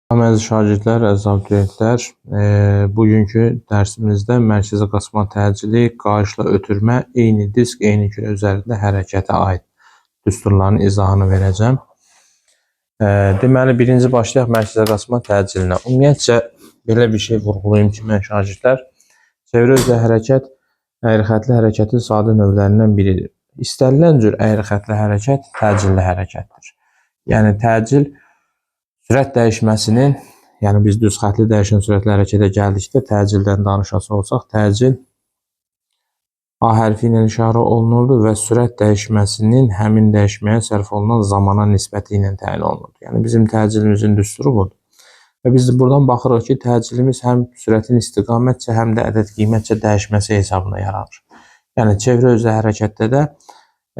Əziz şagirdlər, əziz abituriyentlər, bugünkü dərsimizdə mərkəzə qaçma təcili, qayışla ötürmə, eyni disk, eyni kürə üzərində hərəkətə aid düsturların izahını verəcəm. Deməli, birinci başlayaq mərkəzə qaçma təcilinə. Ümumiyyətcə, belə bir şey vurğulayım ki, mən şagirdlər, çevrə üzrə hərəkət əyri xəttli hərəkətin sadə növlərindən biridir. İstənilən cür əyri xəttli hərəkət təcilli hərəkətdir. Yəni, təcil sürət dəyişməsinin, yəni biz düz xəttli dəyişən sürətli hərəkətə gəldikdə təcildən danışası olsaq, təcil A hərfi ilə işarə olunurdu və sürət dəyişməsinin həmin dəyişməyə sərf olunan zamana nisbəti ilə təyin olunurdu. Yəni bizim təcilimizin düsturu budur. Və biz buradan baxırıq ki, təcilimiz həm sürətin istiqamətcə, həm də ədəd qiymətcə dəyişməsi hesabına yaranır. Yəni çevrə üzrə hərəkətdə də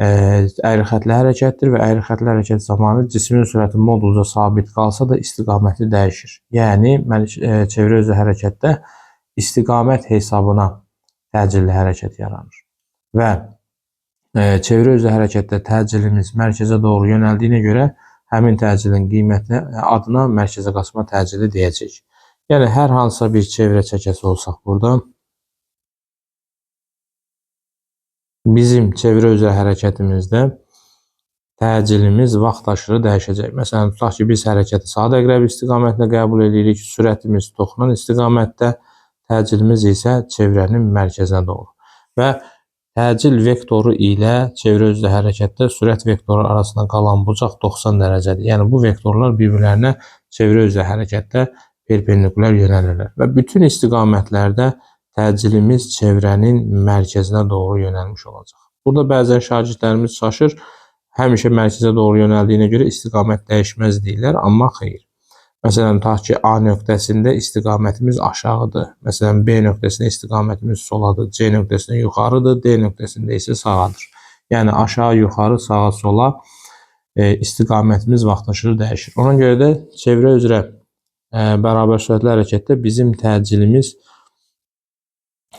əyri xəttli hərəkətdir və əyri xəttli hərəkət zamanı cismin sürəti modulca sabit qalsa da istiqaməti dəyişir. Yəni çevrə üzrə hərəkətdə istiqamət hesabına təcilli hərəkət yaranır. Və çevrə üzrə hərəkətdə təcilimiz mərkəzə doğru yönəldiyinə görə həmin təcilin qiymətinə adına mərkəzə qaçma təcili deyəcəyik. Yəni hər hansısa bir çevrə çəkəsi olsaq burada bizim çevrə üzrə hərəkətimizdə təcilimiz vaxt aşırı dəyişəcək. Məsələn, tutaq ki, biz hərəkəti saat əqrəbi istiqamətində qəbul edirik, sürətimiz toxunan istiqamətdə, təcilimiz isə çevrənin mərkəzinə doğru. Və təcil vektoru ilə çevrə üzrə hərəkətdə sürət vektoru arasında qalan bucaq 90 dərəcədir. Yəni, bu vektorlar bir-birlərinə çevrə üzrə hərəkətdə perpendikulyar yönəlirlər. Və bütün istiqamətlərdə təcilimiz çevrənin mərkəzinə doğru yönəlmiş olacaq. Burada bəzən şagirdlərimiz şaşır, həmişə mərkəzə doğru yönəldiyinə görə istiqamət dəyişməz deyirlər, amma xeyr. Məsələn, tutaq ki, A nöqtəsində istiqamətimiz aşağıdır. Məsələn, B nöqtəsində istiqamətimiz soladır, C nöqtəsində yuxarıdır, D nöqtəsində isə sağadır. Yəni, aşağı, yuxarı, sağa, sola istiqamətimiz vaxtaşırı dəyişir. Ona görə də çevrə üzrə bərabər sürətli hərəkətdə bizim təcilimiz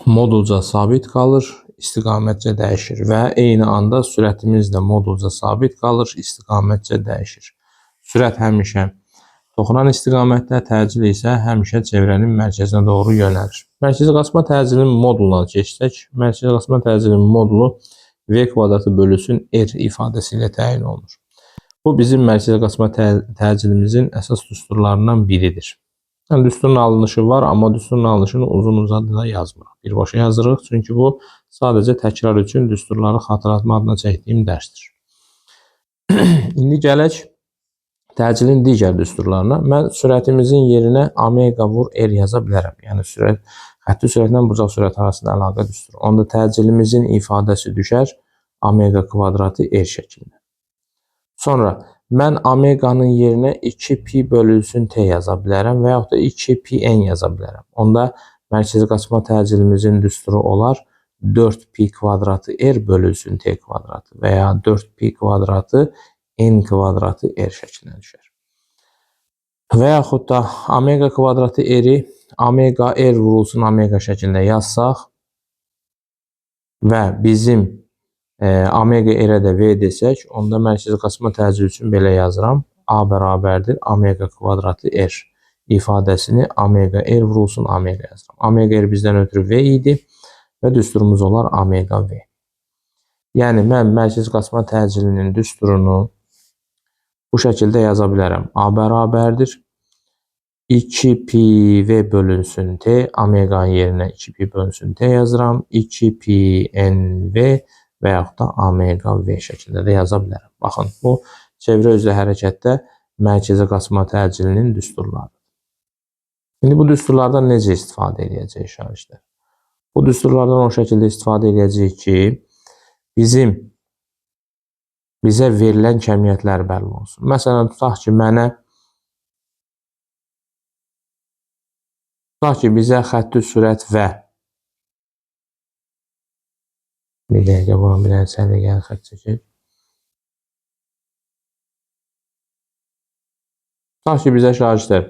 modulca sabit qalır, istiqamətcə dəyişir və eyni anda sürətimiz də modulca sabit qalır, istiqamətcə dəyişir. Sürət həmişə toxunan istiqamətdə, təcil isə həmişə çevrənin mərkəzinə doğru yönəlir. Mərkəzi qaçma təcilinin moduluna keçsək, mərkəzi qaçma təcilinin modulu V kvadratı bölüsün R ifadəsi ilə təyin olunur. Bu bizim mərkəzi qaçma təcilimizin əsas düsturlarından biridir. Yəni, düsturun alınışı var, amma düsturun alınışını uzun uzadıda yazmırıq. Birbaşa yazırıq, çünki bu sadəcə təkrar üçün düsturları xatırlatma adına çəkdiyim dərsdir. İndi gələk təcilin digər düsturlarına. Mən sürətimizin yerinə omega vur R yaza bilərəm. Yəni, sürət, xətti sürətlə bucaq sürəti arasında əlaqə düsturu. Onda təcilimizin ifadəsi düşər omega kvadratı R şəklində. Sonra mən omeganın yerinə 2 pi bölülsün T yaza bilərəm və yaxud da 2 pi N yaza bilərəm. Onda mərkəzi qaçma təcilimizin düsturu olar 4 pi kvadratı R bölülsün T kvadratı və ya 4 pi kvadratı N kvadratı R şəklinə düşər. Və yaxud da omega kvadratı R-i omega R vurulsun omega şəklində yazsaq və bizim omega R-ə də V desək, onda mərkəzi qaçma təcili üçün belə yazıram. A bərabərdir omega kvadratı R ifadəsini omega R vurulsun omega yazıram. Omega R bizdən ötürü V idi və düsturumuz olar omega V. Yəni, mən mərkəzi qaçma təcilinin düsturunu bu şəkildə yaza bilərəm. A bərabərdir 2 pi V bölünsün T, omeganın yerinə 2 pi bölünsün T yazıram. 2 pi N V və yaxud da omega V şəklində də yaza bilərəm. Baxın, bu çevrə üzrə hərəkətdə mərkəzə qaçma təcilinin düsturlarıdır. İndi bu düsturlardan necə istifadə edəcəyik şagirdlər? Bu düsturlardan o şəkildə istifadə edəcəyik ki, bizə verilən kəmiyyətlər bəlli olsun. Məsələn, tutaq ki, tutaq ki, bizə xətti sürət və bir dəqiqə, bunu bir dənə səliqəli xətt çəkək. Tutaq ki, bizə şagirdlər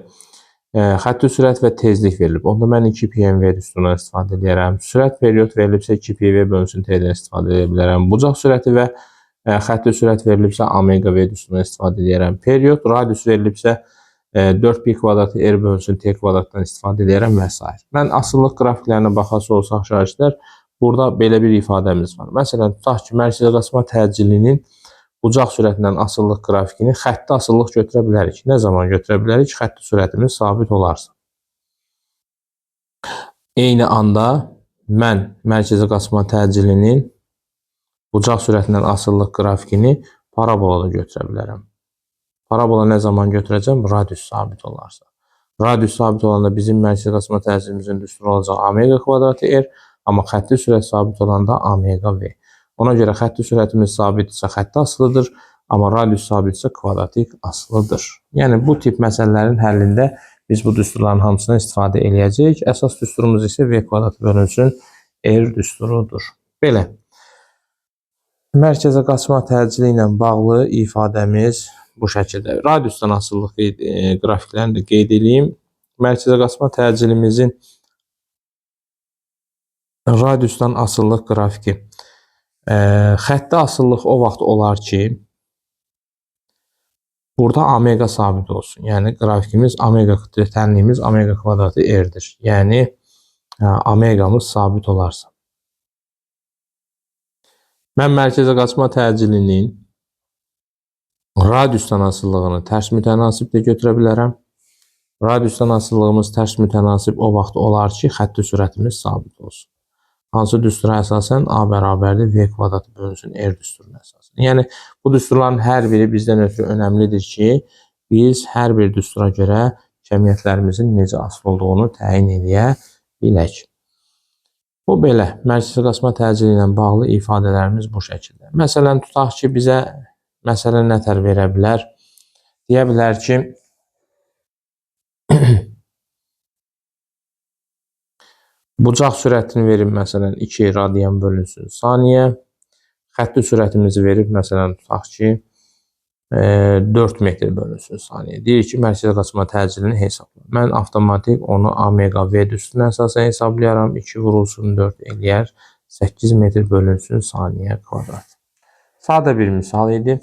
xətti sürət və tezlik verilib. Onda mən 2 pi M V düsturundan istifadə edərəm. Sürət period verilibsə 2 pi V bölünsün T-dən istifadə edə bilərəm. Bucaq sürəti və xətti sürət verilibsə omega V düsturundan istifadə edərəm. Period, radius verilibsə 4 pi kvadratı r bölünsün t kvadratdan istifadə edərəm və s. Mən asılılıq qrafiklərinə baxası olsaq şagirdlər, burada belə bir ifadəmiz var. Məsələn, tutaq ki, mərkəzə qaçma təcilinin bucaq sürətindən asılılıq qrafikini xətti asılılıq götürə bilərik. Nə zaman götürə bilərik? Xətti sürətimiz sabit olarsa. Eyni anda mən mərkəzə qaçma təcilinin bucaq sürətindən asılılıq qrafikini parabolada götürə bilərəm. Parabola nə zaman götürəcəm? Radius sabit olarsa. Radius sabit olanda bizim mərkəzə qaçma təcillimizin düsturu olacaq omega kvadratı r, amma xətti sürət sabit olanda omega v. Ona görə xətti sürətimiz sabitdirsə xətti asılıdır, amma radius sabitsə kvadratik asılıdır. Yəni bu tip məsələlərin həllində biz bu düsturların hamısından istifadə eləyəcəyik. Əsas düsturumuz isə v kvadratı bölünsün r düsturudur. Belə. Mərkəzə qaçma təcili ilə bağlı ifadəmiz bu şəkildə. Radiusdan asılılıq qrafiklərini də qeyd edeyim. Mərkəzə qaçma təcilimizin radiusdan asılılıq qrafiki. Xətti asılılıq o vaxt olar ki, burada omega sabit olsun. Yəni qrafikimiz omega tənliyimiz omega kvadratı r-dir. Yəni omegamız sabit olarsa. Mən mərkəzə qaçma təcilinin radiusdan asılılığını tərs mütənasib də götürə bilərəm. Radiusdan asılılığımız tərs mütənasib o vaxt olar ki, xətti sürətimiz sabit olsun. Hansı düstura əsasən? A bərabərdir V kvadratı bölünsün R düsturuna əsasən. Yəni bu düsturların hər biri bizdən ötürü önəmlidir ki, biz hər bir düstura görə kəmiyyətlərimizin necə asılı olduğunu təyin eləyə bilək. Bu belə mərkəzə qaçma təcili ilə bağlı ifadələrimiz bu şəkildə. Məsələn, tutaq ki, bizə məsələ nətər verə bilər? Deyə bilər ki, bucaq sürətini verib, məsələn, 2 radian bölünsün saniyə. Xətti sürətimizi verib, məsələn, tutaq ki, 4 metr bölünsün saniyə. Deyir ki, mərkəzə qaçma təcilini hesabla. Mən avtomatik onu omega v düsturuna əsasən hesablayaram. 2 vurulsun 4 eləyər 8 metr bölünsün saniyə kvadrat. Sadə bir misal idi.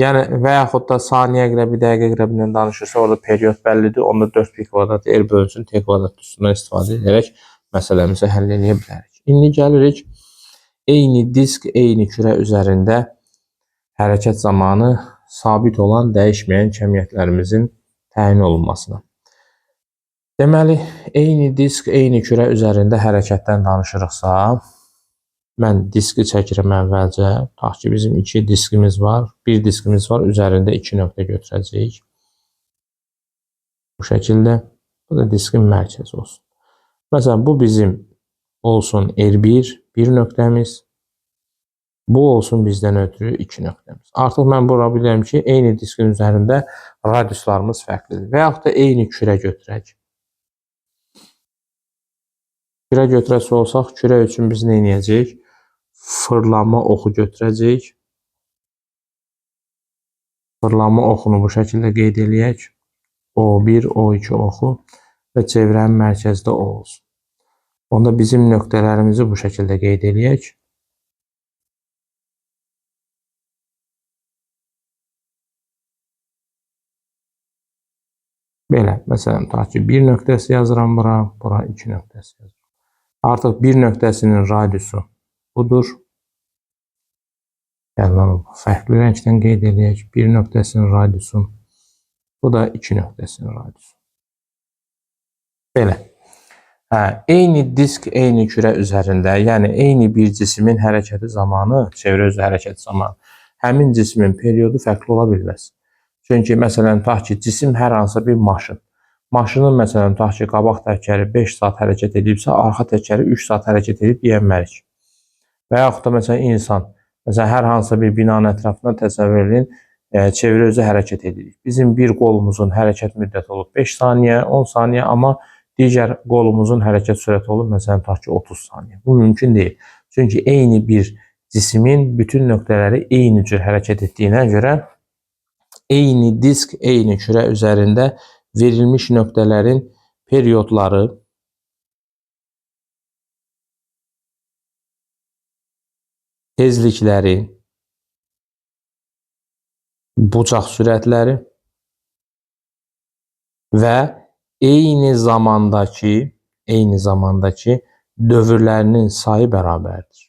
Yəni və yaxud da saniyə əqrəbi, dəqiqə əqrəbindən danışırsa, orada period bəllidir. Onda 4 pi kvadrat r bölünsün t kvadrat düsturundan istifadə edərək məsələmizi həll edə bilərik. İndi gəlirik eyni disk, eyni kürə üzərində hərəkət zamanı sabit olan, dəyişməyən kəmiyyətlərimizin təyin olunmasına. Deməli, eyni disk, eyni kürə üzərində hərəkətdən danışırıqsa, mən diski çəkirəm əvvəlcə. Tutaq ki, bizim iki diskimiz var. Bir diskimiz var, üzərində iki nöqtə götürəcəyik. Bu şəkildə. Bu da diskin mərkəzi olsun. Məsələn, bu bizim olsun R1, bir nöqtəmiz. Bu olsun bizdən ötürü 2 nöqtəmiz. Artıq mən bura bilirəm ki, eyni diskin üzərində radiuslarımız fərqlidir. Və yaxud da eyni kürə götürək. Kürə götürəsi olsaq, kürə üçün biz nə edəcəyik? Fırlanma oxu götürəcəyik. Fırlanma oxunu bu şəkildə qeyd eləyək. O1, O2 oxu və çevrənin mərkəzdə O olsun. Onda bizim nöqtələrimizi bu şəkildə qeyd eləyək. Belə, məsələn, tutaq ki, 1 nöqtəsi yazıram bura, bura 2 nöqtəsi yazıram. Artıq 1 nöqtəsinin radiusu budur. Yəni, fərqli rəngdən qeyd eləyək. 1 nöqtəsinin radiusu, bu da 2 nöqtəsinin radiusu. Belə. Hə, eyni disk, eyni kürə üzərində, yəni eyni bir cismin hərəkəti zamanı, çevrə üzrə hərəkəti zamanı, həmin cismin periodu fərqli ola bilməz. Çünki məsələn, tutaq ki, cisim hər hansısa bir maşın. Maşının məsələn, tutaq ki, qabaq təkəri 5 saat hərəkət edibsə, arxa təkəri 3 saat hərəkət edib deyənmərik. Və yaxud da məsələn, insan, məsələn, hər hansısa bir binanın ətrafında təsəvvür edin, çevrə üzrə hərəkət edirik. Bizim bir qolumuzun hərəkət müddəti olub 5 saniyə, 10 saniyə, amma digər qolumuzun hərəkət sürəti olub, məsələn, tutaq ki, 30 saniyə. Bu mümkün deyil. Çünki eyni bir cismin bütün nöqtələri eyni cür hərəkət etdiyinə görə eyni disk, eyni kürə üzərində verilmiş nöqtələrin periodları tezlikləri, bucaq sürətləri Və eyni zamandakı dövrlərinin sayı bərabərdir.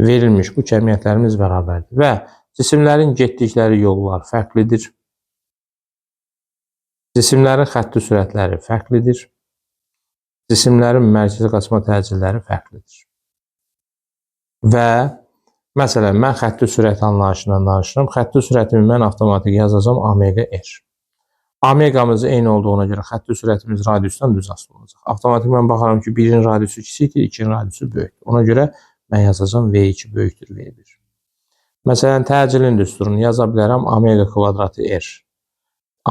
Verilmiş bu kəmiyyətlərimiz bərabərdir. Və cisimlərin getdikləri yollar fərqlidir. Cisimlərin xətti sürətləri fərqlidir. Cisimlərin mərkəzi qaçma təcilləri fərqlidir. Və məsələn, mən xətti sürət anlayışından danışıram. Xətti sürətimi mən avtomatik yazacağam omega r. Omeqamız eyni olduğuna görə xətti sürətimiz radiusdan düz asılı olacaq. Avtomatik mən baxaram ki, 1-in radiusu kiçikdir, 2-nin radiusu böyükdür. Ona görə mən yazacağam V2 böyükdür V1. Məsələn, təcilin düsturunu yaza bilərəm omega kvadratı r.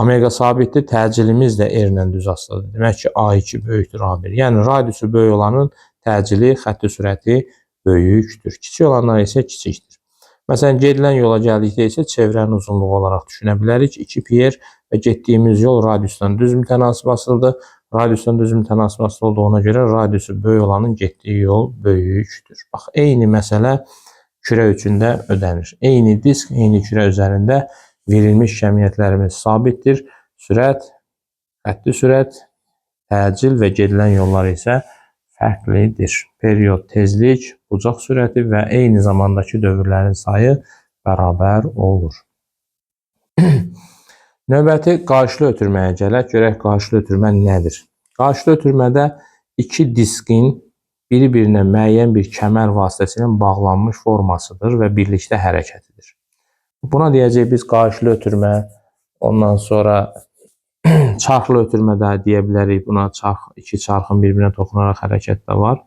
Omega sabitdir, təcilimiz də r ilə düz asılıdır. Demək ki, A2 böyükdür A1. Yəni, radiusu böyük olanın təcili, xətti sürəti böyükdür. Kiçik olanlar isə kiçikdir. Məsələn, gedilən yola gəldikdə isə çevrənin uzunluğu olaraq düşünə bilərik. 2 pi r və getdiyimiz yol radiusdan düz mütənasib asılıdır. Radiusdan düz mütənasib asılı olduğuna görə radiusu böyük olanın getdiyi yol böyükdür. Bax, eyni məsələ kürə üçün də ödənir. Eyni disk, eyni kürə üzərində verilmiş kəmiyyətlərimiz sabitdir. Sürət, xətti sürət, təcil və gedilən yollar isə fərqlidir. Period, tezlik, bucaq sürəti və eyni zamandakı dövrlərin sayı bərabər olur. Növbəti qarşılı ötürməyə gələk. Görək qarşılı ötürmə nədir? Qarşılı ötürmədə iki diskin biri-birinə müəyyən bir kəmər vasitəsilə bağlanmış formasıdır və birlikdə hərəkətidir. Buna deyəcək biz qarşılı ötürmə, ondan sonra çarxlı ötürmə də deyə bilərik. Buna çarx, iki çarxın bir-birinə toxunaraq hərəkət də var.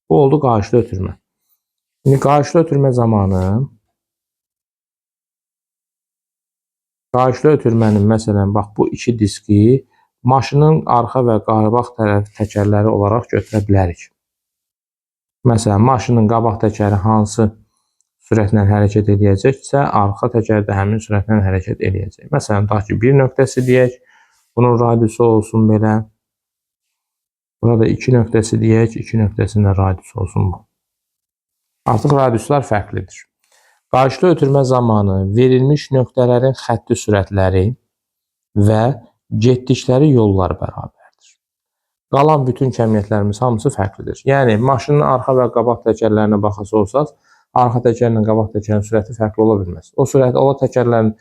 Bu oldu qarşılı ötürmə. İndi qarşılı ötürmə zamanı qarşılı ötürmənin məsələn bax bu iki diski maşının arxa və qabaq tərəf təkərləri olaraq götürə bilərik. Məsələn, maşının qabaq təkəri hansı sürətlə hərəkət eləyəcəksə, arxa təkər də həmin sürətlə hərəkət eləyəcək. Məsələn, tutaq ki, bir nöqtəsi deyək, bunun radiusu olsun belə. Burada 2 nöqtəsi deyək, 2 nöqtəsinin də radiusu olsun bu. Artıq radiuslar fərqlidir. Qarşılı ötürmə zamanı verilmiş nöqtələrin xətti sürətləri və getdikləri yollar bərabərdir. Qalan bütün kəmiyyətlərimiz hamısı fərqlidir. Yəni, maşının arxa və qabaq təkərlərinə baxası olsaq, arxa təkərlə qabaq təkərin sürəti fərqli ola bilməz. O sürət, o təkərlərin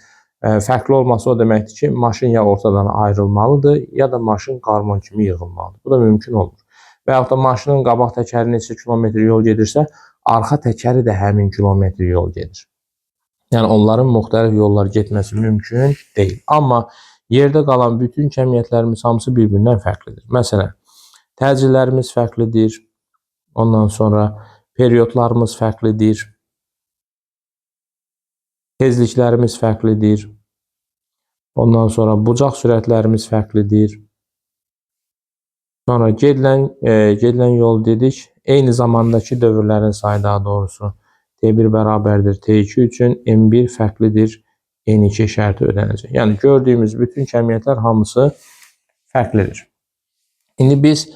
fərqli olması o deməkdir ki, maşın ya ortadan ayrılmalıdır, ya da maşın qarmon kimi yığılmalıdır. Bu da mümkün olmur. Və yaxud da maşının qabaq təkəri neçə kilometr yol gedirsə, arxa təkəri də həmin kilometr yol gedir. Yəni, onların müxtəlif yollar getməsi mümkün deyil. Amma yerdə qalan bütün kəmiyyətlərimiz hamısı bir-birindən fərqlidir. Məsələn, təcillərimiz fərqlidir, ondan sonra periodlarımız fərqlidir, tezliklərimiz fərqlidir, ondan sonra bucaq sürətlərimiz fərqlidir. Sonra gedilən yol dedik, eyni zamandakı dövrlərin sayı daha doğrusu T1 bərabərdir T2 üçün M1 fərqlidir, N2 şərti ödənəcək. Yəni, gördüyümüz bütün kəmiyyətlər hamısı fərqlidir. İndi biz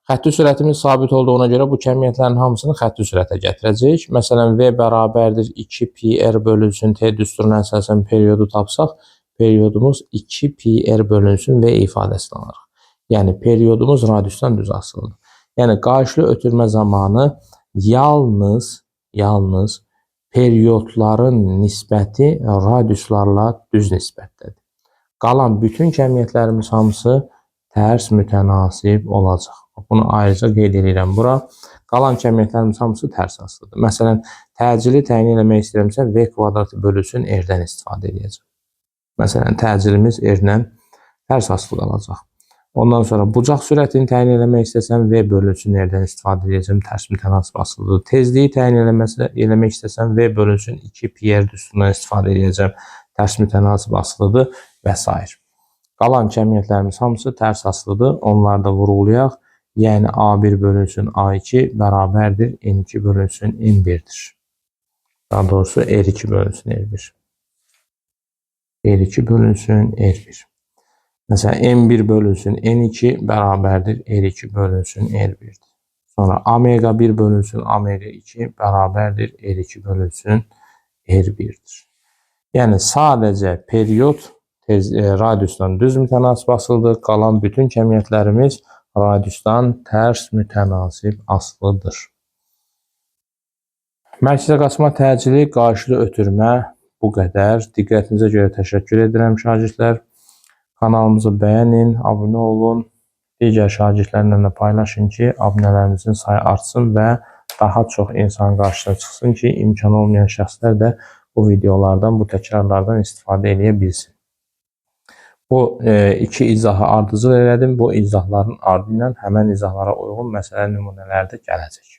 xətti sürətimiz sabit olduğuna görə bu kəmiyyətlərin hamısını xətti sürətə gətirəcəyik. Məsələn, V bərabərdir 2 pi r bölünsün T düsturuna əsasən periodu tapsaq, periodumuz 2 pi r bölünsün V ifadəsini alırıq. Yəni, periodumuz radiusdan düz asılıdır. Yəni, qarşılı ötürmə zamanı yalnız periodların nisbəti radiuslarla düz nisbətdədir. Qalan bütün kəmiyyətlərimiz hamısı tərs mütənasib olacaq. Bunu ayrıca qeyd edirəm bura. Qalan kəmiyyətlərimiz hamısı tərs asılıdır. Məsələn, təcili təyin eləmək istəyirəmsə, V kvadratı bölünsün R-dən istifadə edəcəm. Məsələn, təcilimiz R-lə tərs asılı qalacaq. Ondan sonra bucaq sürətini təyin eləmək istəsəm, V bölünsün R-dən istifadə edəcəm, tərs mütənasib asılıdır. Tezliyi təyin eləmək istəsəm, V bölünsün 2 pi r düsturundan istifadə edəcəm, tərs mütənasib asılıdır və s. Qalan kəmiyyətlərimiz hamısı tərs asılıdır. Onları da vurğulayaq. Yəni, A1 bölünsün A2 bərabərdir, N2 bölünsün N1-dir. Daha doğrusu, R2 bölünsün R1. R2 bölünsün R1. Məsələn, M1 bölünsün N2 bərabərdir, R2 bölünsün R1-dir. Sonra omega 1 bölünsün omega 2 bərabərdir, R2 bölünsün R1-dir. Yəni, sadəcə period, Tez radiusdan düz mütənasib asılıdır. Qalan bütün kəmiyyətlərimiz radiusdan tərs mütənasib asılıdır. Mərkəzə qaçma təcili, qarşıda ötürmə bu qədər. Diqqətinizə görə təşəkkür edirəm şagirdlər. Kanalımızı bəyənin, abunə olun. Digər şagirdlərlə də paylaşın ki, abunələrimizin sayı artsın və daha çox insan qarşısına çıxsın ki, imkanı olmayan şəxslər də bu videolardan, bu təkrarlardan istifadə eləyə bilsin. Bu iki izahı ardıcıl elədim. Bu izahların ardı ilə həmən izahlara uyğun məsələ nümunələri də gələcək.